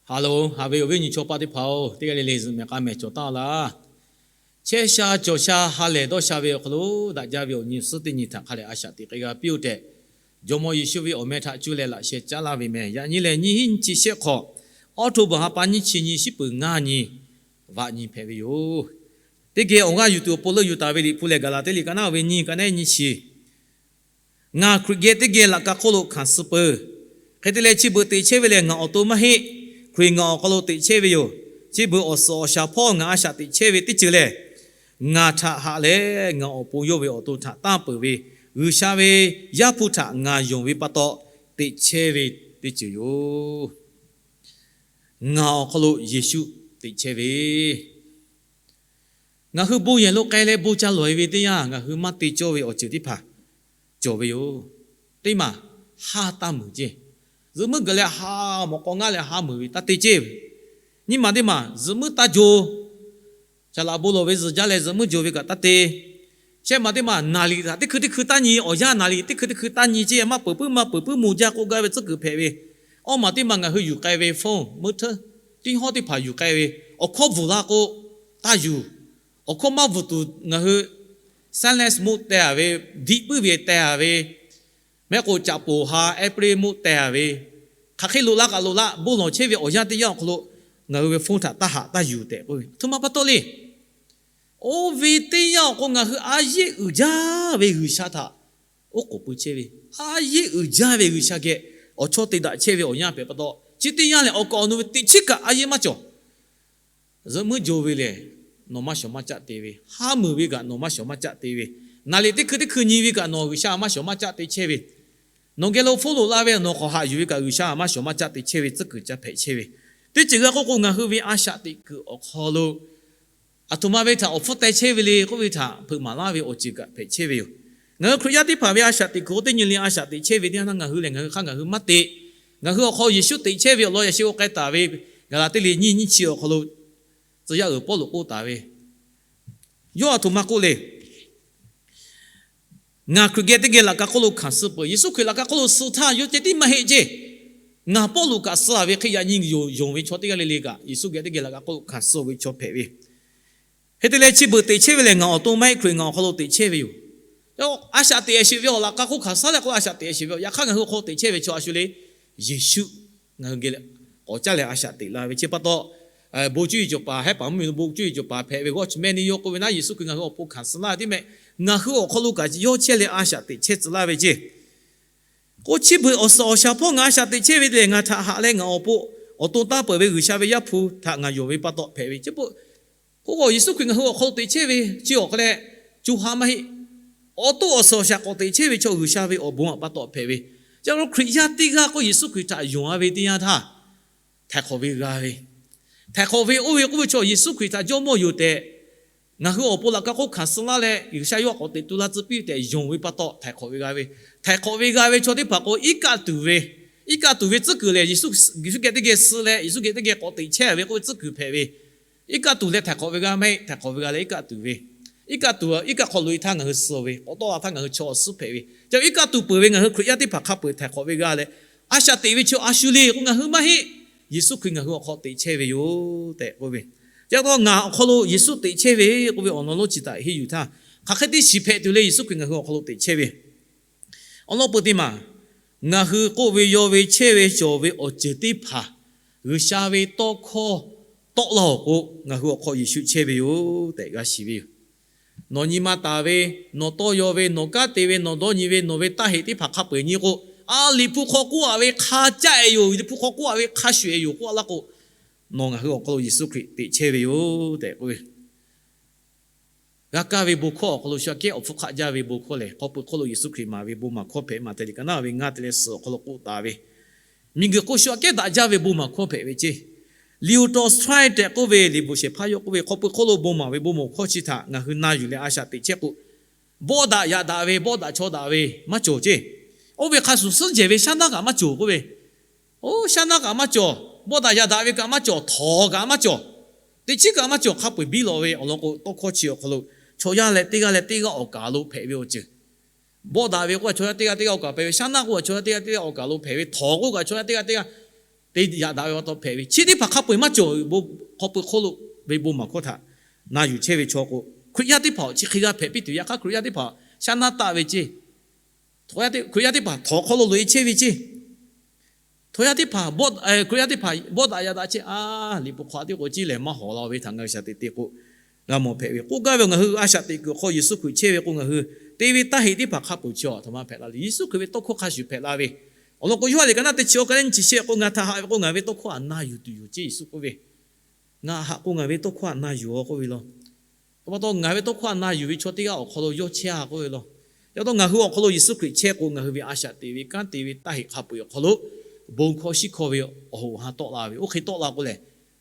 Haˍ loˬ, haˍ ve awˬ viˉ awˬ nyi chaw paˆ teˇ hpaˍ-oˬ, teˇ g'aˇ le le zuhꞈ mehˍ k'a mehˍ cawˬ taˍ laˇ. Chehˇ sha cawˬ sha ha lehˬ dawˇ sha ve awˬ hk'aw lo daꞈ jaˇ ve awˬ nyi suhˉ teˇ nyi htaꞈ hk'a lehˬ a shaꞈ teꞈ k'ai g'a piˇ-oˆ tehꞈ, Jawˇmawˇ Yeˍsuˆ ve awˬ meh htaꞈ cuˇ leh laꞈ sheh caˉ laˇ ve meh. Yaꞈ nyi lehˬ, nyiˇ hinˉ nyiˇ chi shehˆ hk'awꞈ, October ha pa nyiˇ chi nyi shiˉ peuˬ ngaˇ nyi vaꞈ nyi hpehꞈ ve yoˬ. Teˇ geh awˬ g'aˇ yuˬ tuˬ awˬ pon leuˆ yuˬ taˍ ve Liꞈ hpu lehˬ, Gaˍlaˍtiˆ liꞈ ka naˉ ve nyiˇ ka naˉ nyiˇ chi Ngaˬ Hkriꞈ geh teˇ geh laꞈ ka hk'oˆ lo hkanˍ suh peuˬ. Hk'e te leh, chi beuꞈ teꞈ chehˇ ve lehˬ ngaˬ awˬ to maˇ heˆ, Hkriꞈ ngaˬ awˬ hk'aw lo teꞈ chehˇ ve yoˬ. Chi beuꞈ awˬ suhˍ awˬ shaˍ hpawˇ ngaˬ a shaꞈ teꞈ chehˇ ve teˇ ceuˬ lehˬ, ngaˬ htaꞈ haꞈ leh ngaˬ awˬ pon yawˇ ve awˬ to htaꞈ tanˇ peuˬ ve G'uiˬsha ve Yaˇ hpu htaꞈ ngaˬ yonˍ ve pa taw teꞈ chehˇ ve teˇ ceuˬ yoˬ. Ngaˬ awˬ hk'aw lo Yeˍsuˆ teꞈ chehˇ ve Ngaˬ hui bon yehˬ lo k'ai leh bon ca lawˬ-e ve teˇ yanˇ, ngaˬ hui maˇ te cawˇ ve awˬ ceuˬ teˇ hpaˍ cawˬ ve yoˬ. Teˇ maˬ, haˉ taˇ muiˬ ceˇ. Zuhꞈ muiˉ gaˬ leh ha mawꞈ k'aw ngaˇ leh haˉ muiˬ ve taˇ te ceˇ. Nyiˇ maˬ teˇ maˬ, zuhꞈ muiˉ taˇ jo. Saˍ laꞈ bon lawˬ ve zuhꞈ jaˇ leh zuhꞈ muiˉ jo ve kaꞈ taˇ te. Shehˆ maˬ teˇ maˬ, naˍ liꞈ htaꞈ teˇ hkui teˇ hkui taˇ nyi, awˬ yanˇ naˍ liꞈ teˇ hkui teˇ hkui taˇ nyi ceˇ, maˇ peuˬ puiˉ maˇ peuˬ puiˉ mvuh jaˇ k'oˆ gaˇ ve tcuhˉ kuiˬ hpehꞈ ve. Awˇ maˬ teˇ maˬ, ngaˬ hui yuˬ k'ai ve phone, meuˇ hteˉ, tiˉ hawˉ teˇ hpaˍ yuˬ k'ai ve, awˬ hkawˇ bvuhˬ la k'o taˇ yuˬ. Awˬ hkawˇ maˇ bvuhˬ tuˬ ngaˬ hui silence mode teh-a ve, diꞈ puiˉ ve teh-a ve, mehˆ k'o caꞈ poˍ ha airplane mode teh-a ve, hk'aˬ hk'e loꞈ la kaꞈ loꞈ la bon lawˬ chehˇ ve awˬ yanˇ teˇ yanˇ awˬ hk'aw lo ngaˬ hui ve phone htaꞈ taˇ haꞈ taˇ yuˬ tehꞈ k'oˆ ve, a htoꞈ ma pa taw le. Oˇ ve teˇ yanˇ awˬ hk'aw ngaˬ hui a yeˆ uiˍ jaˇ ve G'uiˬsha htaꞈ oˉ k'oˍ pui chehˇ ve, a yeˆ uiˍ jaˇ ve G'uiˬsha geh awˬ chawˇ te daꞈ chehˇ ve awˬ yanˇ hpehꞈ pa taw, chi teˇ yanˇ lehˬ awˬ kaˍ awˬ nu ve teꞈ chiˉ kaꞈ a yeˆ maˇ cawˬ. Zuhꞈ muiˉ jo ve lehˬ, nawˬ maˇ shawˍ maˇ caˆ te ve, haˉ muiˬ ve kaꞈ nawˬ maˇ shawˍ maˇ caˆ te ve, naˍ liꞈ teˇ hkui teˇ hkui nyi ve kaꞈ nawˬ G'uiˬsha maˇ shawˍ maˇ caˆ te chehˇ ve, nawˬ geh lo phone loꞈ la ve nawˬ k'awꞈ haꞈ yuˬ ve kaꞈ G'uiˬsha maˇ shawˍ maˇ caˆ te chehˇ ve tcuhˉ kuiˬ ca hpehꞈ chehˇ ve. Teˇ ceuˬ g'a k'oˆ k'o, ngaˬ hui ve a shaꞈ teꞈ kuiˬ awˬ hk'aw lo a htoꞈ ma ve htaꞈ awˬ hpfuhˇ teh chehˇ ve le k'oˆ ve htaꞈ hpeuꞈ maˍ laˇ ve awˬ ceuˬ kaꞈ hpehꞈ chehˇ ve yoˬ. Ngaˬ hui Hkriꞈ yaˇ teˇ hpaˍ ve a shaꞈ teꞈ kuiˬ k'o, teˇ nyi le a shaꞈ teꞈ chehˇ ve teˇ yanˇ htaˇ, ngaˬ hui lehˬ ngaˬ hui hk'aˇ ngaˬ hui maˇ teꞈ. Ngaˬ hui awˬ hk'aw Yeˍsuˆ teꞈ chehˇ ve awˬ lawn yaꞈ sheh k'oˆ k'ai taˍ ve, Gaˍlaˍtiˆ liꞈ nyiˇ nyiˇ chi awˬ hk'aw lo tcuh yaˇ uiˍ Pawˇluꞈ k'oˆ taˍ ve, yawˇ a htoꞈ ma k'oˆ le. Ngaˬ Hkriꞈ geh teˇ geh laꞈ ka hk'oˆ lo hkanˍ suh peuˬ. Yeˍsuˆ Hkriꞈ laꞈ ka hk'oˆ lo suh htaˇ yawˇ ceh tiˉ maˇ heˆ ceˇ. Ngaˬ Pawˇluꞈ kaꞈ suh-a ve hk'e yaꞈ nyi yonˍ ve chaw teˇ g'aˇ le le kaꞈ Yeˍsuˆ geh teˇ geh laꞈ ka hk'oˆ lo hkanˍ suh ve chaw hpehꞈ ve. Hk'e te leh, chi beuꞈ teꞈ chehˇ ve lehˬ ngaˬ awˬ to maˇ heˆ, Hkriꞈ ngaˬ awˬ hk'aw lo teꞈ chehˇ ve yoˬ. A shaꞈ teꞈ-e sheˍ ve awˬ laꞈ ka hk'oˆ hkanˍ suh leh k'o a shaꞈ teꞈ-e sheˍ ve yoˬ. Yaꞈ hk'aˇ ngaˬ hui awˬ hk'aw lo teꞈ chehˇ ve chaw a shu le, Yeˍsuˆ ngaˬ hui geh leh k'awꞈ caˇ leh a shaꞈ teꞈ la ve chi pa taw, bon cuˇ yiˍ cawˬ paˍ, hehˉ paˍ mvuhˇmiˬ lo bon cuˇ yiˍ cawˬ paˍ hpehꞈ ve g'awˇ chi mehˇ ni yawˇ k'oˆ ve naˉ, Yeˍsuˆ Hkriꞈ ngaˬ hui awˬ pon hkanˍ suh laˇ ve teˇ mehˆ, ngaˬ hui awˬ hk'aw lo kaꞈ yawˇ chehˇ leh a shaꞈ teꞈ chehˇ tcuh laˇ ve ceˇ. K'o, chi beuꞈ awˬ suhˍ awˬ shaˍ hpawˇ ngaˬ a shaꞈ teꞈ chehˇ ve lehˬ, ngaˬ htaꞈ haꞈ leh ngaˬ awˬ pon awˬ to tanˇ peuˬ ve G'uiˬsha ve Yaˇ hpu htaꞈ ngaˬ yonˍ ve pa taw hpehꞈ ve ceˇ. K'o, Yeˍsuˆ Hkriꞈ ngaˬ hui awˬ hk'aw lo teꞈ chehˇ ve chi awˬ hk'a lehˬ, co ha maˇ heˆ. Awˬ to awˬ suhˍ awˬ shaˍ k'awꞈ teꞈ chehˇ ve chaw G'uiˬsha ve awˬ bon aꞈ pa taw hpehꞈ ve. Chi pa taw Hkriꞈ yaˇ teˇ g'aˇ k'o Yeˍsuˆ Hkriꞈ htaꞈ yonˍ-a ve teˇ yanˇ htaˇ, htaiˍ hk'awꞈ ve g'a ve, htaiˍ hk'awꞈ ve oˇ ve k'oˆ ve chaw Yeˍsuˆ Hkriꞈ htaꞈ Jawˇmawˇ yoˬ tehꞈ ngaˬ hui awˬ pon laꞈ ka hk'oˆ hkanˍ suh laˇ leh G'uiˬsha yawˇ k'awꞈ teꞈ tu la tcuh piˇ tehꞈ yonˍ ve pa taw htaiˍ hk'awꞈ ve g'a ve. Htaiˍ hk'awꞈ ve g'a ve chaw teˇ hpaˍ k'o, iˉ kaˆ tuˬ ve, iˉ kaˆ tuˬ ve tcuhˉ kuiˬ lehˬ, Yeˍsuˆ, Yeˍsuˆ geh teˇ geh suh leh Yeˍsuˆ geh teˇ geh k'awꞈ teꞈ chehˇ ve k'oˆ ve tcuhˉ kuiˬ hpehꞈ ve. Iˉ kaˆ tuˬ leh htaiˍ hk'awꞈ ve g'a maˇ heˆ. Htaiˍ hk'awꞈ ve g'a leh iˉ kaˆ tuˬ ve, iˉ kaˆ tuˬ, iˉ kaˆ hk'aw loꞈ-e htaˇ ngaˬ hui suh ve, k'awꞈ tawˆ la htaˇ ngaˬ hui chaw awˬ suhˉ hpehꞈ ve. Chi iˉ kaˆ tuˬ peuˬ ve ngaˬ hui Hkriꞈ yaˇ teˇ hpaˍ hk'a peuˬ htaiˍ hk'awꞈ ve g'a leh, a shaꞈ teꞈ ve chi a shu le k'o ngaˬ hui maˇ heˆ. Yeˍsuˆ Hkriꞈ ngaˬ hui awˬ hk'aw teꞈ chehˇ ve yoˬ tehꞈ k'oˆ ve. Chi pa taw ngaˬ awˬ hk'aw lo Yeˍsuˆ teꞈ chehˇ ve k'oˆ ve awˬ lawn lonˉ chi htaꞈ henˇ yuˬ htaˇ, hk'aˬ hk'e te shiˍ hpehꞈ tuˬ le Yeˍsuˆ Hkriꞈ ngaˬ hui awˬ hk'aw lo teꞈ chehˇ ve awˬ lawn peuˬ teˇ maˬ, ngaˬ hui k'oˆ ve yaw ve chehˇ ve cawˬ ve awˬ ceuˬ teˇ hpaˍ G'uiˬsha ve tawˇ hkawˇ tawˆ la-oˬ k'o, ngaˬ hui awˬ hk'aw Yeˍsuˆ chehˇ ve yoˬ tehꞈ g'a shiˍ ve yoˬ. Nawˬ nyi ma taˍ ve, nawˬ tawˇ yaw ve, nawˬ kanˉ te ve, nawˬ dawˇ nyi ve, nawˬ ve taˇ heꞈ teˇ hpaˍ hk'a peu-eˬ nyi k'o, a, Liꞈ hpu hk'aw k'oˆ-a ve hk'a caˆ-e yoˬ, Liꞈ hpu hk'aw k'oˆ-a ve hk'a shuˍ-e yoˬ k'oˆ-a laˇ k'o, nawˬ ngaˬ hui awˬ hk'aw lo Yeˍsuˆ Hkriꞈ teꞈ chehˇ ve yoˬ tehꞈ k'oˆ ve G'a kaˇ ve bon hkawˇ awˬ hk'aw lo shu aꞈ kehˉ awˬ hpfuhˇ hk'aˆ jaˇ ve bon hkawˇ lehˬ, hk'aw pui hk'oˆ lo Yeˍsuˆ Hkriꞈ maˍ ve bon maˍ hkawˇ hpehꞈ. Maꞈhtehˍ liꞈ ka naˉ ve ngaˇ te leh suhˍ awˬ hk'aw lo k'oˆ taˍ ve, miˬguiˬ hk'oˆ shu aꞈ kehˉ daꞈ jaˇ ve bon maˍ hkawˇ hpehꞈ ve ceˇ. Leo Tolstoy tehꞈ k'oˆ ve liꞈ bvuhꞈ shehˍ hpaˇ yawˇ k'oˆ ve, hk'aw pui hk'oˆ lo bon maˍ ve bon maˍ hkawˇ chi htaꞈ ngaˬ hui na yuˬ leh a shaꞈ teꞈ chehˇ k'o, bawˆ daꞈ yaꞈ daꞈ ve, bawˆ daꞈ chaw daꞈ ve maˇ cawˬ ceˇ. Oˇ ve hk'a shuˍ suhˉ jehˬ ve shaˉ naˉ kaꞈ maˇ cawˬ k'oˆ ve, oˇ shaˉ naˉ kaꞈ maˇ cawˬ, bawˆ daꞈ yaꞈ daꞈ ve kaꞈ maˇ cawˬ, htawnˍ kaꞈ maˇ cawˬ, teꞈ chiˉ kaꞈ maˇ cawˬ. Hk'a peu-eˬ biˇ lawꞈ ve awˬ lawn k'o, tawˇ hkawˇ chi awˬ hk'aw lo chaw yaˇ leh teˇ g'aˇ leh teˇ g'aˇ awˬ kaˍ lo hpehꞈ ve awˬ ceuˬ. Bawˆ daꞈ ve k'oˆ kaꞈ chaw yaˇ teˇ g'aˇ teˇ g'aˇ awˬ kaˍ hpehꞈ ve, shaˉ naˉ k'oˆ kaꞈ chaw yaˇ teˇ g'aˇ teˇ g'aˇ awˬ kaˍ lo hpehꞈ ve, htawnˍ k'oˆ kaꞈ chaw yaˇ teˇ g'aˇ teˇ g'aˇ te yaꞈ daꞈ ve pa taw hpehꞈ ve. Chi teˇ hpaˍ hk'a peu-eˬ maˇ cawˬ, k'awꞈ peu hk'oˆ lo ve bon maˍ hkawˇ htaꞈ na yuˬ chehˇ ve chaw k'o, Hkriꞈ yaˇ teˇ hpaˍ chi hk'e g'a hpehꞈ piˇ tuˬ, yaꞈ hk'aˇ Hkriꞈ yaˇ teˇ hpaˍ shaˉ naˇ taˆ ve ceˇ. Hkriꞈ yaˇ teˇ hpaˍ htawnˍ hk'aw lo loꞈ-e chehˇ ve ceˇ. Htawnˍ yaˇ teˇ hpaˍ, Hkriꞈ yaˇ teˇ hpaˍ bawˆ daꞈ yaꞈ daꞈ chehˇ, a, liꞈ hpu hk'aw teˇ k'o ceˇ lehˬ maˇ hawˍ la ve htaꞈ ngaˬ hui shaˍ teꞈ te k'o, g'a mawˬ hpehꞈ ve. K'oˆ gaˇ ve, ngaˬ hui a shaꞈ teꞈ kuiˬ hk'aw Yeˍsuˆ Hkriꞈ chehˇ ve k'o, ngaˬ hui te ve taˇ heꞈ teˇ hpaˍ hk'a peu-eˬ chi a htoꞈ ma hpehꞈ la le. Yeˍsuˆ Hkriꞈ ve tawˇ hkawˇ hk'a shuˍ hpehꞈ la ve. Awˬ lawn k'o, Yoˇhanˬ liꞈ ka naˆ teˇ chi awˬ ka leh nyiˇ chi shehˆ k'o, ngaˬ htaꞈ haꞈ ve k'o, ngaˬ ve tawˇ hkawˇ htaꞈ na yuˬ tuˬ yoˬ ceˇ. Yeˍsuˆ k'oˆ ve, Ngaˬ haꞈ k'o ngaˬ ve tawˇ hkawˇ htaꞈ na yuˬ-a k'oˆ ve law. Chi pa taw ngaˬ ve tawˇ hkawˇ htaꞈ na yuˬ ve chaw teˇ g'aˇ awˬ hk'aw lo yawˇ chehˇ-a k'oˆ ve law. Chi pa taw ngaˬ hui awˬ hk'aw lo Yeˍsuˆ Hkriꞈ chehˇ k'o, ngaˬ hui ve a shaꞈ teꞈ ve kanˉ te ve taˇ heꞈ hk'a peu-eˬ awˬ hk'aw lo bon hkawˇ shiˉ hkawˇ ve awˬ hoꞈ awˬ ha tawˆ la ve. Oˇ hk'e tawˆ la k'o lehˬ,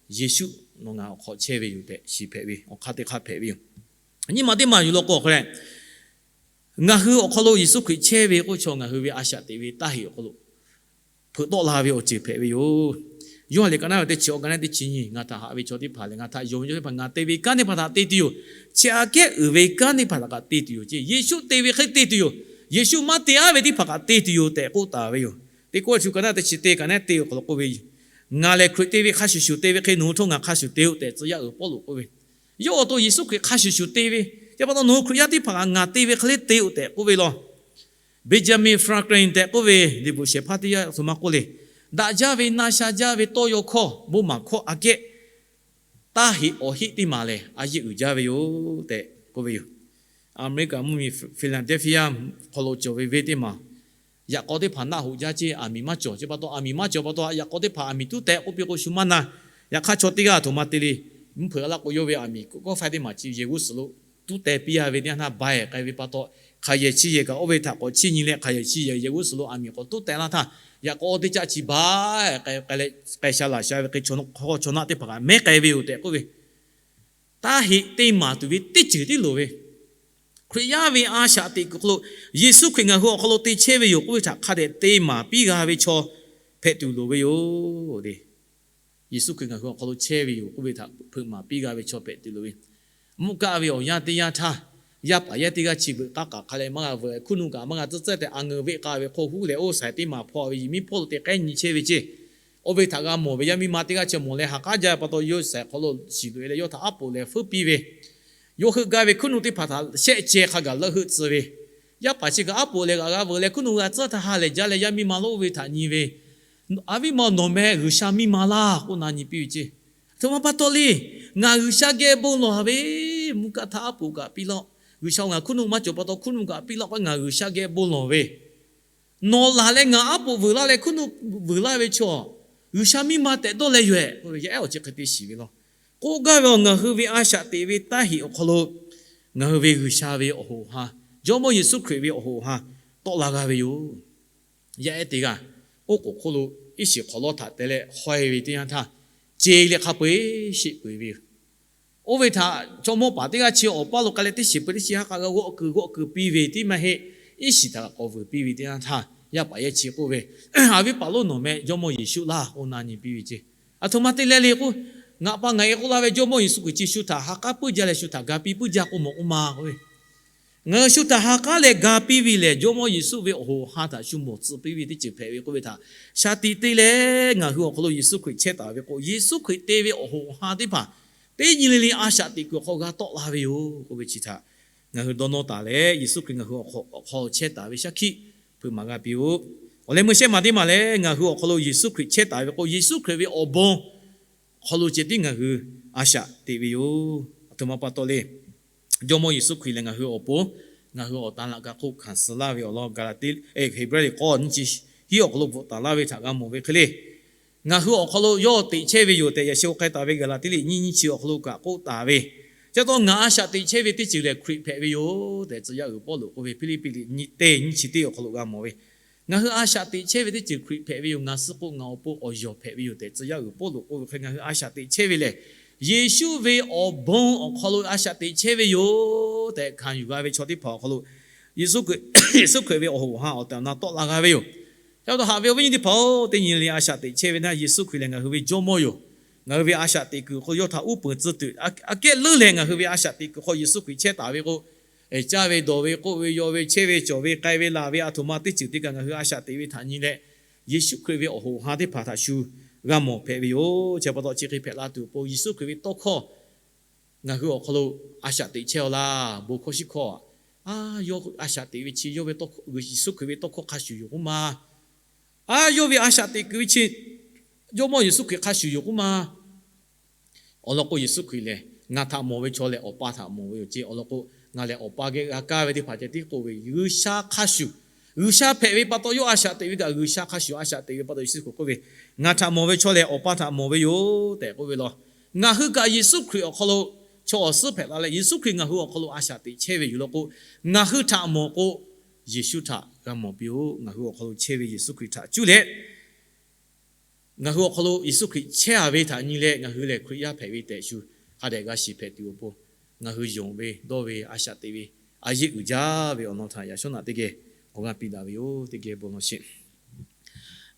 Yeˍsuˆ nawˬ ngaˬ awˬ hk'aw chehˇ ve yoˬ tehꞈ shiˍ hpehꞈ ve, awˬ hk'aˇ teˇ hk'aˇ hpehꞈ ve yoˬ. Nyi ma teˇ maˬ yuˬ law k'o, awˬ hk'aw leh ngaˬ hui awˬ hk'aw lo Yeˍsuˆ Hkriꞈ chehˇ ve k'oˆ chaw ngaˬ hui ve a shaꞈ teꞈ ve taˇ heꞈ awˬ hk'aw lo hpeuꞈ tawˆ la ve awˬ ceuˬ hpehꞈ ve yoˬ. Yoˇhanˬ liꞈ ka naˆ ve teˇ chi awˬ ka naˆ teˇ chi nyi, Ngaˬ htaꞈ haꞈ ve chaw teˇ hpaˍ lehˬ, ngaˬ htaꞈ yonˍ ve chaw teˇ hpaˍ, ngaˬ te ve kanˉ teˇ hpaˍ htaꞈ te tuˬ yoˬ. Chi aꞈ kehˉ uiˍ ve kanˉ teˇ hpaˍ htaꞈ kaꞈ te tuˬ yoˬ ceˇ. Yeˍsuˆ te ve hk'e te tuˬ yoˬ. Yeˍsuˆ maˇ te-a ve teˇ hpaˍ kaꞈ te tuˬ yoˬ tehꞈ k'oˆ taˍ ve yoˬ. Teˇ Kawˇrenˍhtuˆ ka naˆ teˇ chi teˇ ka naˆ teˇ awˬ hk'aw lo k'oˆ ve, Ngaˬ lehˬ Hkriꞈ te ve hk'a shuˍ shuˍ te ve hk'e nawˬ hui htawˇ ngaˬ hk'a shuˍ te-oˬ tehꞈ tcuh yaˇ uiˍ Pawˇluꞈ k'oˆ ve. Yawˇ awˬ to Yeˍsuˆ Hkriꞈ hk'a shuˍ shuˍ te ve, chi pa taw nawˬ hui Hkriꞈ yaˇ teˇ hpaˍ kaꞈ ngaˬ te ve hk'e le te-oˬ tehꞈ k'oˆ ve law. Benjamin Franklin tehꞈ k'oˆ ve liꞈ bvuhꞈ shehˍ hpaˇ teˇ g'aˇ htoꞈ ma k'oˆ le, Daꞈ jaˇ ve, na sha jaˇ ve tawˇ yaw hkawˇ, bon maˍ hkawˇ aꞈ kehˉ taˇ heꞈ awˬ heˆ teˇ maˬ lehˬ, a yeˆ uiˍ jaˇ ve yoˬ tehꞈ k'oˆ ve yoˬ. Aˍmeˍriˆkaˍ mvuhˇmiˬ Philadelphia hk'aw lo cawˬ ve venˇ teˇ maˬ, yaꞈ k'aw teˇ hpaˍ naˆ hoꞈ jaˇ ceˇ, aˬ miˍ maˇ cawˬ. Chi pa taw aˬ miˍ maˇ cawˬ pa taw, yaꞈ k'aw teˇ hpaˍ aˬ miˍ tuˉ teh k'oˆ piˇ k'o shu maˇ na. Yaꞈ hk'aˇ chaw teˇ g'aˇ htoꞈ ma te le, mvuhˇ hpeuꞈ laˇ k'o yawˇ ve aˬ miˍ kawˆ faiˇ teˇ maˬ chi yehˬ g'uˇ suhˍ lo tuˉ teh piˇ-a ve teˇ yanˇ htaˇ, ba-ehˍ k'ai ve pa taw, hk'aˬ yehˬ chi yehˬ kaꞈ oˇ ve htaꞈ k'awꞈ chiˇ nyi leh, hk'aˬ yehˬ chi yehˬ yehˬ g'uˇ suhˍ lo aˬ miˍ k'awꞈ tuˉ teh laˇ htaˇ, yaꞈ k'aw teˇ caˆ chi ba-ehˍ k'ai leh, k'ai sha laˬ sha ve hk'e chaw naˆ teˇ hpaˍ kaꞈ mehˉ k'ai ve yoˬ tehꞈ k'oˆ ve. Taˇ heꞈ te maˍ tuˬ ve teˇ ceuˬ tiˉ loˍ ve, Hkriꞈ yaˇ ve a shaꞈ teꞈ kuiˬ hk'aw lo Yeˍsuˆ Hkriꞈ ngaˬ hui awˬ hk'aw lo te chehˇ ve yoˬ k'oˆ ve htaꞈ hk'a dehꞈ te maˍ piˇ g'a ve chaw hpehꞈ tuˬ loˍ ve yoˬ le. Yeˍsuˆ Hkriꞈ ngaˬ hui awˬ hk'aw lo chehˇ ve yoˬ k'oˆ ve htaꞈ hpeuꞈ maˍ piˇ g'a ve chaw hpehꞈ tuˬ loˍ ve. Mvuhˇ kaˆ ve awˬ yanˇ teˇ yanˇ htaˇ, yaˇ paˍ yaˇ teˇ g'aˇ chi veuꞈ k'aˇ k'aꞈ hk'a leh maˇ g'a veuꞈ, hkuˇ nuˆ kaꞈ maˇ g'a tcuhˉ tcuhˉ tehꞈ, a ngeuˍ veˆ k'a ve hk'aw huˉ leh oˇ shaiˍ teˇ maˬ hpaw ve, yehˬ miˉ hpawˇ lo te k'ehˉ nyi chehˇ ve ceˇ. Oˇ ve htaꞈ g'a mawˬ ve yaˇ miˇ ma teˇ g'aˇ chi mawˬ leh ha k'aˉ jaˇ ve pa taw, yawˇ shaiˍ hk'aw lo shiˍ loꞈ-e leh yawˇ htaꞈ aˉ poꞈ leh feuˉ piˇ ve, yawˇ heuˆ gaˇ ve hkuˇ nuˆ teˇ hpaˍ htaꞈ shehˆ ceh hk'a gaˬ leuˆ heuˆ tcuh ve, yaˇ paˍ chi kaꞈ aˉ poꞈ leh g'a g'a veuꞈ leh hkuˇ nuˆ g'a tcuhˉ htaˇ ha lehˬ jaˇ leh yaˇ miˇ ma lonˉ oˇ ve htaꞈ nyi ve, A viˉ ma, nawˬ meh G'uiˬsha miˇ ma laˇ k'oˆ na nyi piˇ ve ceˇ. Aˬ htoꞈ ma pa taw le, ngaˬ G'uiˬsha geh bon lawˬ ve, mvuhˇ kaˆ htaˇ aˉ poꞈ kaꞈ piˇ laˇ-oˆ. G'uiˬsha ngaˬ hkuˇ nuˆ maˇ cawˬ pa taw hkuˇ nuˆ kaꞈ piˇ laˇ-oˆ k'o, ngaˬ G'uiˬsha geh bon lawˬ ve, nawˬ laˬ leh ngaˬ aˉ poꞈ veuꞈ laˇ leh hkuˇ nuˆ veuꞈ laˇ ve chaw, G'uiˬsha miˇ ma tehꞈ dawˇ leh yoˬ-ehˍ. Yaˇ ehˉ awˬ chi hk'e te shiˍ ve law. K'oˆ gaˇ ve, ngaˬ hui ve a shaꞈ teꞈ ve taˇ heꞈ awˬ hk'aw lo ngaˬ hui ve G'uiˬsha ve awˬ hoꞈ awˬ ha, Jawˇmawˇ Yeˍsuˆ Hkriꞈ ve awˬ hoꞈ awˬ ha tawˆ la g'a ve yoˬ. Yaˇ ehˉ teˇ g'aˇ, oˉ k'oˍ hk'oˆ lo iˉ shiˍ hk'awꞈ lawˇ htaꞈ te leh haweh ve teˇ yanˇ htaˇ, ce leh hk'a peu-eˬ sheˆ peu-eˬ ve yoˬ. Oˇ ve htaꞈ chaw mawˇ paˍ teˇ g'aˇ chi awˬ paˇ lo k'ai leh teˇ shiˍ peu teˇ shiˍ ha k'a g'a g'awˆ keu g'awˆ keu piˇ ve tiˉ maˇ heˆ. Iˉ shiˍ htaꞈ k'awꞈ vuiˬ piˇ ve teˇ yanˇ htaˇ, yaˇ paˍ yaˇ chi k'oˆ ve, A viˉ paˍ lonˉ, nawˬ meh Jawˇmawˇ Yeˍsuˆ laˇ k'oˆ na nyi piˇ ve ceˇ. Aˬ htoꞈ ma te leh le k'o, ngaˬ pa ngaˬ e k'oˆ laˇ ve Jawˇmawˇ Yeˍsuˆ Hkriꞈ chi shu htaꞈ ha k'aˉ puiˉ jaˇ leh shu htaꞈ ga piˇ puiˉ jaˇ k'o mawˬ k'oˆ ma k'oˆ ve, ngaˬ hui shu htaꞈ ha k'aˉ leh ga piˇ ve lehˬ, Jawˇmawˇ Yeˍsuˆ ve awˬ hoꞈ awˬ ha htaꞈ shu mawˬ tcuh piˇ ve teˇ ceuˬ hpehꞈ ve k'oˆ ve htaꞈ shaˍ tiꞈ te leh, ngaˬ hui awˬ hk'aw lo Yeˍsuˆ Hkriꞈ chehˇ taˍ ve k'o, Yeˍsuˆ Hkriꞈ te ve awˬ hoꞈ awˬ ha teˇ hpaˍ teˇ nyi le le a shaꞈ teꞈ kuiˬ awˬ hk'aw g'a tawˆ la ve yoˬ k'oˆ ve chi htaꞈ ngaˬ hui dawˇ nawˇ taˍ leh, Yeˍsuˆ Hkriꞈ ngaˬ hui awˬ hk'aw chehˇ taˍ ve shaˉ hkiˆ hpeuꞈ maˍ g'a piˇ-oˆ. Awˬ leh meuˇ shehˇ ma teˇ maˬ lehˬ, ngaˬ hui awˬ hk'aw lo Yeˍsuˆ Hkriꞈ chehˇ taˍ ve k'o, Yeˍsuˆ Hkriꞈ ve awˬ bon awˬ hk'aw lo ceh tiˉ ngaˬ hui a shaꞈ teꞈ ve yoˬ. Aˬ htoꞈ ma pa taw le. Jawˇmawˇ Yeˍsuˆ Hkriꞈ lehˬ, ngaˬ hui awˬ pon ngaˬ hui awˬ tan laꞈ ka hk'oˆ hkanˍ suh laˇ ve awˬ lawn Gaˍlaˍtiˆ, Heˍbrehˇ liꞈ k'awˇ nyiˇ chi hiˉ awˬ hk'aw lo bvuhꞈ taˍ laˇ ve htaꞈ g'a mawˬ ve hk'e le. Ngaˬ hui awˬ hk'aw lo yawˇ teꞈ chehˇ ve yoˬ tehꞈ, yaꞈ sheh k'ai taˍ ve Gaˍlaˍtiˆ liꞈ nyiˇ nyiˇ chi awˬ hk'aw lo kaꞈ k'oˆ taˍ ve. Chi pa taw ngaˬ a shaꞈ teꞈ chehˇ ve teˇ ceuˬ lehˬ Hkriꞈ hpehꞈ ve yoˬ tehꞈ tcuh yaˇ uiˍ Pawˇluꞈ k'oˆ ve, Hpiˇliˇpiˆ liꞈ nyiˇ teˇ nyiˇ chi teˇ awˬ hk'aw lo g'a mawˬ ve. Ngaˬ hui a shaꞈ teꞈ chehˇ ve teˇ ceuˬ Hkriꞈ hpehꞈ ve yoˬ. Ngaˬ suh k'o ngaˬ awˬ pon awˬ yawˬ hpehꞈ ve yoˬ tehꞈ tcuh yaˇ uiˍ Pawˇluꞈ k'oˆ ve hk'e, ngaˬ hui a shaꞈ teꞈ chehˇ ve lehˬ, Yeˍsuˆ ve awˬ bon awˬ hk'aw lo a shaꞈ teꞈ chehˇ ve yoˬ tehꞈ hkanˍ yuˬ g'a ve chaw teˇ hpaˍ awˬ hk'aw lo Yeˍsuˆ Hkriꞈ, Yeˍsuˆ Hkriꞈ ve awˬ hoꞈ awˬ ha awˬ tehˬ awˬ na tawˆ la g'a ve yoˬ. Chi pa taw haꞈ ve awˬ viˉ nyi teˇ hpaˍ-oˬ, teˇ nyi le a shaꞈ teꞈ chehˇ ve naˆ Yeˍsuˆ Hkriꞈ lehˬ ngaˬ hui ve Jawˇmawˇ yoˬ. Ngaˬ hui ve a shaꞈ teꞈ kuiˬ hk'aw lo yawˇ htaꞈ uˉ peunˍ tcuh tuˬ, aꞈ kehˉ leuˉ leh ngaˬ hui ve a shaꞈ teꞈ kuiˬ hk'aw Yeˍsuˆ Hkriꞈ chehˇ taˍ ve k'o, caˇ ve dawˬ ve k'oˆ ve yaw ve chehˇ ve cawˬ ve k'ai ve laˬ ve aˬ htoꞈ ma teˇ ceuˬ teˇ kaꞈ ngaˬ hui a shaꞈ teꞈ ve htaꞈ nyi leh, Yeˍsuˆ Hkriꞈ ve awˬ hoꞈ awˬ ha teˇ hpaˍ htaꞈ shu g'a mawˬ hpehꞈ ve yoˬ. Chi pa taw chi hk'e hpehꞈ la tuˬ awˬ pon Yeˍsuˆ Hkriꞈ ve tawˇ hkawˇ ngaˬ hui awˬ hk'aw lo a shaꞈ teꞈ chehˇ-aw laˇ. Bon hkawˇ shiˉ hkawˇ, a, yawˇ a shaꞈ teꞈ ve chi yawˇ ve tawˇ hkawˇ, Yeˍsuˆ Hkriꞈ ve tawˇ hkawˇ hk'a shuˍ yoˬ k'oˆ ma. A, yawˇ ve a shaꞈ teꞈ kuiˬ ve chi Jawˇmawˇ Yeˍsuˆ Hkriꞈ hk'a shuˍ yoˬ k'oˆ ma. Awˬ lawn k'o, Yeˍsuˆ Hkriꞈ lehˬ ngaˬ htaꞈ mawˬ ve chaw lehˬ Awˬ pa htaꞈ mawˬ ve yoˬ ceˇ. Awˬ lawn k'o, ngaˬ lehˬ Awˬ pa geh g'a kaˇ ve teˇ hpaˍ ceh tiˉ k'oˆ ve, G'uiˬsha hk'a shuˍ, G'uiˬsha hpehꞈ ve pa taw yawˇ a shaꞈ teꞈ ve kaꞈ G'uiˬsha hk'a shuˍ a shaꞈ teꞈ ve pa taw Yeˍsuˆ Hkriꞈ k'oˆ ve, ngaˬ htaꞈ mawˬ ve chaw lehˬ Awˬ pa htaꞈ mawˬ ve yoˬ tehꞈ k'oˆ ve law. Ngaˬ hui kaꞈ Yeˍsuˆ Hkriꞈ awˬ hk'aw lo chaw awˬ suhˉ hpehꞈ la leh, Yeˍsuˆ Hkriꞈ ngaˬ hui awˬ hk'aw lo a shaꞈ teꞈ chehˇ ve yoˬ law k'o, ngaˬ hui htaꞈ mawˬ k'o, Yeˍsuˆ htaꞈ g'a mawˬ piˇ-oˆ. Ngaˬ hui awˬ hk'aw lo chehˇ ve Yeˍsuˆ Hkriꞈ htaꞈ cuˇ leh ngaˬ hui awˬ hk'aw lo Yeˍsuˆ Hkriꞈ chehˇ-a ve htaꞈ nyi leh, ngaˬ hui lehˬ Hkriꞈ yaˇ hpehꞈ ve tehꞈ shu hk'a dehꞈ g'a shiˍ hpehꞈ tuˬ awˬ pon, ngaˬ hui yonˍ ve dawˇ ve a shaꞈ teꞈ ve a yeˆ uiˍ jaˇ ve awˬ lawn htaꞈ yaꞈ shawˉ naꞈ teˇ geh k'awꞈ g'a piˇ daꞈ ve yoˬ. Teˇ geh bon law sheˍ.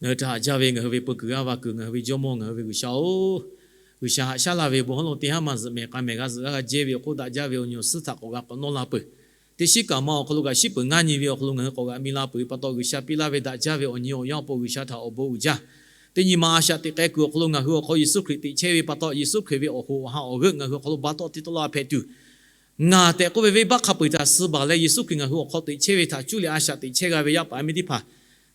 Ngaˬ hui htaꞈ haꞈ jaˇ ve ngaˬ hui ve peu kuiˬ g'aˇ va kuiˬ, ngaˬ hui ve Jawˇmawˇ, ngaˬ hui ve G'uiˬsha-oˬ, G'uiˬsha haꞈ shaˉ laˇ ve bon hawˉ lo teˇ haˉ maˇ zuhꞈ mehˍ k'a mehˍ g'a zuhꞈ g'aˇ g'a jehˇ ve awˬ hk'oˆ daꞈ jaˇ ve awˬ nyi awˬ suhˉ htaꞈ k'awꞈ g'a k'awꞈ nawˇ la peuˬ. Teˇ shiˉ kaꞈ ma awˬ hk'aw lo kaꞈ shiˉ peuˬ ngaˇ nyi ve awˬ hk'aw lo ngaˬ hui k'awꞈ g'a mi la peuˬ ve pa taw, G'uiˬsha piˇ laˇ ve daꞈ jaˇ ve awˬ nyi awˬ yanˇ awˬ pon G'uiˬsha htaꞈ awˬ bon uiˍ jaˇ. Teˇ nyi ma a shaꞈ teꞈ k'ai kuiˬ awˬ hk'aw lo ngaˬ hui awˬ hk'aw Yeˍsuˆ Hkriꞈ teꞈ chehˇ ve pa taw, Yeˍsuˆ Hkriꞈ ve awˬ hoꞈ awˬ ha awˬ g'euˆ ngaˬ hui awˬ hk'aw lo ba tawˆ te tawˆ la hpehꞈ tuˬ, ngaˬ tehꞈ k'oˆ ve venˇbaˆ hk'a peu-eˬ htaꞈ suh baˬ leh Yeˍsuˆ Hkriꞈ ngaˬ hui awˬ hk'aw teꞈ chehˇ ve htaꞈ cuˇ leh a shaꞈ teꞈ chehˇ g'a ve yaˇ paˍ yaˇ miˇ teˇ hpaˍ,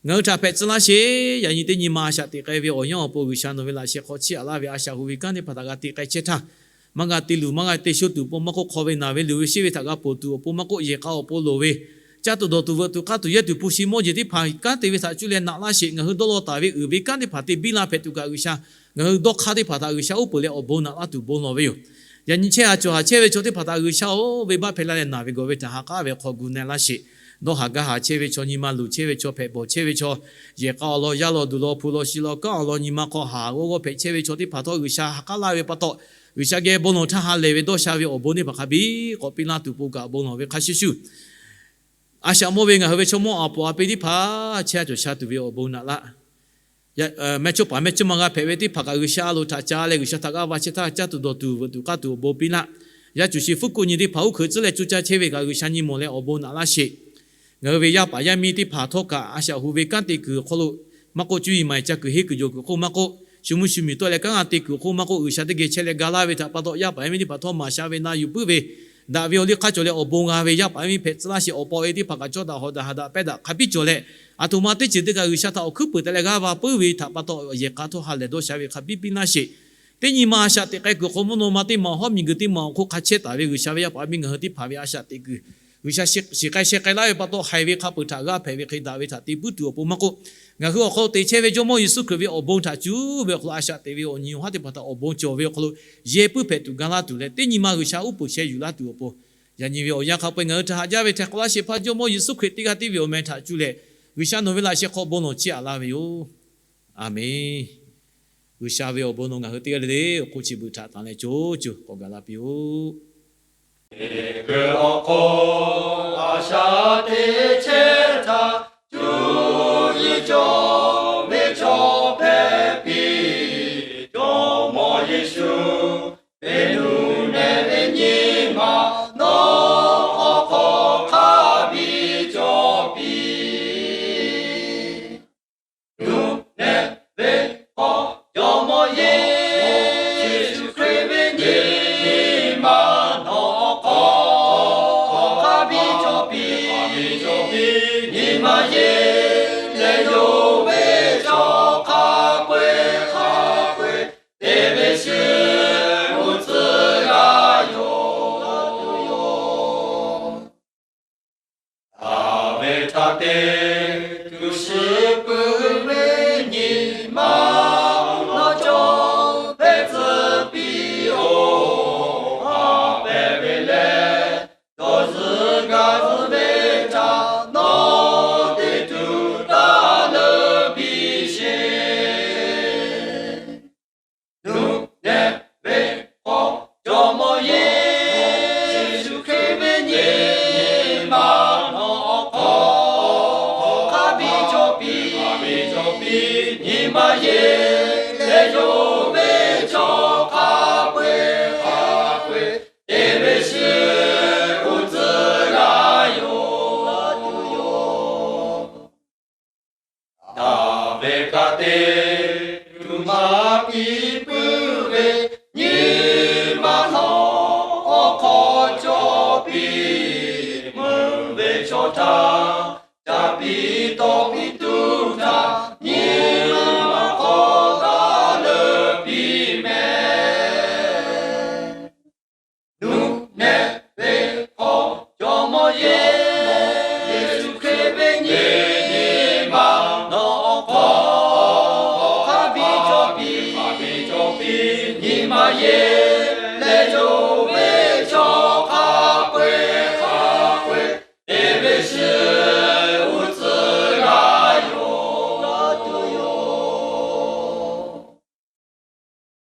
ngaˬ hui htaꞈ hpehꞈ tcuh laˇ sheˍ. Yaꞈ nyi teˇ nyi ma a shaꞈ teꞈ k'ai ve awˬ yanˇ awˬ pon G'uiˬsha nawˬ ve laꞈ sheh hk'aw chiˇ aꞈ laˇ ve a shaꞈ hu ve kanˉ teˇ hpaˍ htaꞈ g'a te k'ai chehˇ htaˇ, maˇ g'a te luˬ maˇ g'a te sho tuˬ awˬ pon maˇ k'oˆ, hk'aw ve naˬ ve luˬ ve sheˆ ve htaꞈ g'a ponˬ tuˬ awˬ pon maˇ k'oˆ, yehˬ k'a awˬ pon loˍ ve, caˇ tuˬ dawˬ tuˬ veuꞈ tuˬ k'aˇ tuˬ yehˇ tuˬ hpu shi mawˇ jeˬ teˇ hpaˍ kanˉ te ve htaꞈ cuˇ leh naꞈ laˇ sheˍ. Ngaˬ hui dawˇ law taˍ ve uiˍ ve kanˉ teˇ hpaˍ te biˇ la hpehꞈ tuˬ kaꞈ G'uiˬsha ngaˬ hui dawˇ hk'aˇ teˇ hpaˍ htaꞈ G'uiˬsha uˉ peunˍ leh awˬ bon naꞈ laˇ tuˬ bon lawˬ ve yoˬ. Yaꞈ nyi chehˇ ha cawˬ ha chehˇ ve chaw teˇ hpaˍ htaꞈ G'uiˬsha-oˬ, venˇbaˆ hpehˇ laˇ leh naˬ ve gawˬ ve htaꞈ ha k'aˉ ve hk'aw gu na-e laˇ sheˍ. Dawˇ haˍ gaˇ haˍ chehˇ ve chaw, nyi ma luˬ chehˇ ve chaw, hpehꞈ bawˬ chehˇ ve chaw, yehˬ k'a awˬ lawn yaˇ law duˬ law hpu law shi law kanˉ awˬ lawn nyi ma hk'aw haˍ g'awˇ g'awˇ hpehꞈ chehˇ ve chaw teˇ hpaˍ htawˇ G'uiˬsha ha k'aˉ laˇ ve pa taw, G'uiˬsha geh bon lawˬ htaˇ ha lehˬ ve dawˇ sha ve awˬ bon teˇ hpaˍ hk'a biˇ k'awꞈ piˇ laˇ tuˬ pon kaꞈ bon lawˬ ve hk'a shuˍ shuˍ, a shaꞈ mawˇ ve ngaˬ hui ve chaw mawˇ a poˍ a pi teˇ hpaˍ chehˇ cawˬ sha tuˬ ve awˬ bon naꞈ laˇ. Mehˇchawˇpaˍ mehˇchawˇma g'a hpehꞈ ve teˇ hpaˍ kaꞈ G'uiˬsha a loˍ htaꞈ ca leh G'uiˬsha htaꞈ g'aˇ va chehˇ htaˇ, caˇ tuˬ dawˬ tuˬ veuꞈ tuˬ k'aˇ tuˬ awˬ bon piˇ laˇ. Yaˇ cuˬ shi hpfuhˇ kuˆ nyi teˇ hpaˍ uˉ hkeuꞈ tcuhˉ leh cuˇ caˇ chehˇ ve kaꞈ G'uiˬsha nyi mawˬ leh awˬ bon naꞈ laˇ sheˍ. Ngaˬ hui ve yaˇ paˍ yaˇ miˇ teˇ hpaˍ htawˇ kaꞈ a shaꞈ hu ve kanˉ te kuiˬ awˬ hk'aw lo maˇ k'oˆ, cuˇ yiˍ maˍ yiˍ ca kuiˬ henˇ kuiˬ jawˬ kuiˬ hk'oˆ maˇ k'oˆ, shu mvuhˇ shu miˬ tawˆ leh kanˉ g'a te kuiˬ awˬ hk'oˆ maˇ k'oˆ, G'uiˬsha teˇ geh chehˇ leh ga laˇ ve htaꞈ pa taw, yaˇ paˍ yaˇ miˇ teˇ hpaˍ htawˇ maˍ sha ve na yuˬ puiˉ ve, daꞈ ve awˬ liˇ hk'aˇ cawˬ leh awˬ bon g'a ve yaˇ paˍ yaˇ miˇ hpehꞈ tcuh laˇ sheˍ. Awˬ pa awˬ e teˇ hpaˍ kaꞈ cawˇ daꞈ hawꞈ daꞈ ha daꞈ pehˇ daꞈ hk'a biˇ cawˬ leh, aˬ htoꞈ ma teˇ ceuˬ teˇ kaꞈ G'uiˬsha htaꞈ awˬ hkuiˉ peuˬ te leh g'aˇ va puiˉ ve htaꞈ pa taw, yehˬ k'a htawˇ ha lehˬ dawˇ sha ve hk'a biˇ piˇ laˇ sheˍ. Teˇ nyi ma a shaꞈ teꞈ k'ai kuiˬ hk'aw mvuhˇ naw ma teˇ maˬ awˬ hawˉ miˬguiˬ teˇ maˬ awˬ hk'oˆ hk'a chehˇ taˍ ve G'uiˬsha ve yaˇ paˍ yaˇ miˇ ngaˬ hui teˇ hpaˍ ve a shaꞈ teꞈ kuiˬ, G'uiˬsha shiˍ k'ai sheh k'ai laˇ ve pa taw, haiˬ ve hk'a peuˬ htaꞈ g'aˇ hpehꞈ ve hk'e daꞈ ve htaꞈ te puiˉ tuˬ awˬ pon maˇ k'oˆ, ngaˬ hui awˬ hk'aw lo teꞈ chehˇ ve Jawˇmawˇ Yeˍsuˆ Hkriꞈ ve awˬ bon htaꞈ cuˇ ve awˬ hk'aw lo a shaꞈ teꞈ ve awˬ nyi awˬ haˉ teˇ hpaˍ htaꞈ awˬ bon cawˬ ve awˬ hk'aw lo yehˬ puiˉ hpehꞈ tuˬ ga laˇ tuˬ leh, teˇ nyi ma G'uiˬsha uˉ peunˍ sheh yuˬ laˇ tuˬ awˬ pon, yaꞈ nyi ve awˬ yanˇ hk'a peu-eˬ ngaˬ hui htaꞈ haꞈ jaˇ ve htaiˍ hk'awꞈ laˇ sheˍ hpaˇ Jawˇmawˇ Yeˍsuˆ Hkriꞈ teˇ g'aˇ tiˉ ve awˬ meh htaꞈ cuˇ leh, G'uiˬsha nawˬ ve laꞈ sheh hk'aw bon lawˬ chiˇ aꞈ laˇ ve yoˬ. Aˬmenˍ. G'uiˬsha ve awˬ bon nawˬ ngaˬ hui teˇ g'aˇ le le awˬ hk'oˆ chi beuꞈ htaꞈ tanˬ leh co co k'awꞈ gaˬ la piˇ-oˆ. Awˬ hk'aw a shaꞈ teꞈ chehˇ htaˇ, cuˇ yiˍ cawˬ ve chaw hpehꞈ piˇ. Jawˇmawˇ Yeˍsuˆ ve nuˬ nehˬ ve nyi ma nawˬ awˬ hk'aw hk'a biˇ cawˬ piˇ. Nuˬ nehˬ ve hk'aw Jawˇmawˇ Yeˍsuˆ Hkriꞈ ve nyi ma nawˬ awˬ hk'aw hk'a biˇ cawˬ piˇ. Nyi ma yeˬ leh yawˇ ve chaw hk'a peu-eˬ hk'a peu-eˬ te ve shiˍ g'uˇ tcuhˉ g'a yoˬ. Daꞈ ve htaꞈ te tuˬ shiˍ puiˉ ve nyi ma nawˬ cawˬ hpehꞈ tcuh piˇ-oˬ. Haꞈ pehˍ ve leh dawˇ zuhˆ gaˇ zuhˆ ve htaꞈ nawˬ te tuˬ taˇ leuˉ piˇ sheˍ. Nuˬ nehˬ ve hk'aw Jawˇmawˇ Yeˍsuˆ Hkriꞈ ve nyi ma nawˬ awˬ hk'aw hk'a biˇ cawˬ piˇ. Nyi ma yeˬ leh yawˇ ve chaw hk'a peu-eˬ hk'a peu-eˬ te ve shiˍ g'uˇ tcuhˉ g'a yoˬ. Daꞈ ve htaꞈ te tuˬ hk'a piˇ puiˉ ve, nyi ma nawˬ awˬ hk'aw cawˬ piˇ meuˇ ve chaw htaꞈ, caˇ piˇ tawˆ piˇ tuˬ htaꞈ nyi ma hk'aw taˇ leuˬ piˇ mehˍ. Nuˇ nehˬ ve hk'aw Jawˇmawˇ Yeˍsuˆ Hkriꞈ ve nyi ma nawˬ awˬ hk'aw hk'a biˇ cawˬ piˇ, hk'a biˇ cawˬ piˇ, nyi ma yeˬ